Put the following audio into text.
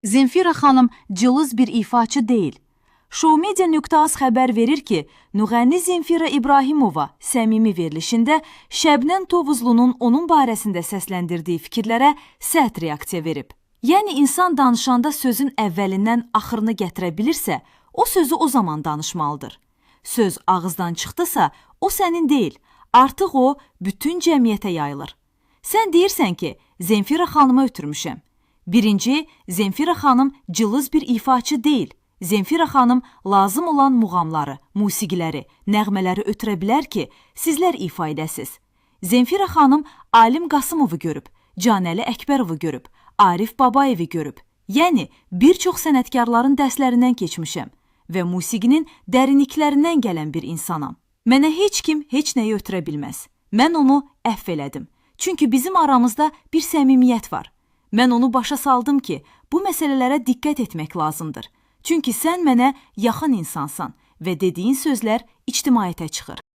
Zemfira xanım cılız bir ifaçı deyil. Showmedia.az xəbər verir ki, müğənni Zemfira İbrahimova səmimi verilişində Şəbnəm Tovuzlunun onun barəsində səsləndirdiyi fikirlərə sərt reaksiya verib. Yəni insan danışanda sözün əvvəlindən axırını gətirə bilirsə, o sözü o zaman danışmalıdır. Söz ağızdan çıxdısa, o sənin deyil, artıq o bütün cəmiyyətə yayılır. Sən deyirsən ki, Zemfira xanımı ötürmüşəm. Birinci, Zemfira xanım cılız bir ifaçı deyil. Zemfira xanım lazım olan muğamları, musiqiləri, nəğmələri ötürə bilər ki, sizlər ifa edəsiz. Zemfira xanım Alim Qasımovu görüb, Canəli Əkbərovu görüb, Arif Babayevi görüb. Yəni bir çox sənətkarların dərslərindən keçmişəm və musiqinin dərinliklərindən gələn bir insanam. Mənə heç kim heç nəyi ötürə bilməz. Mən onu əfv elədim. Çünki bizim aramızda bir səmimiyyət var. Mən onu başa saldım ki, bu məsələlərə diqqət etmək lazımdır. Çünki sən mənə yaxın insansan və dediyin sözlər ictimaiyyətə çıxır.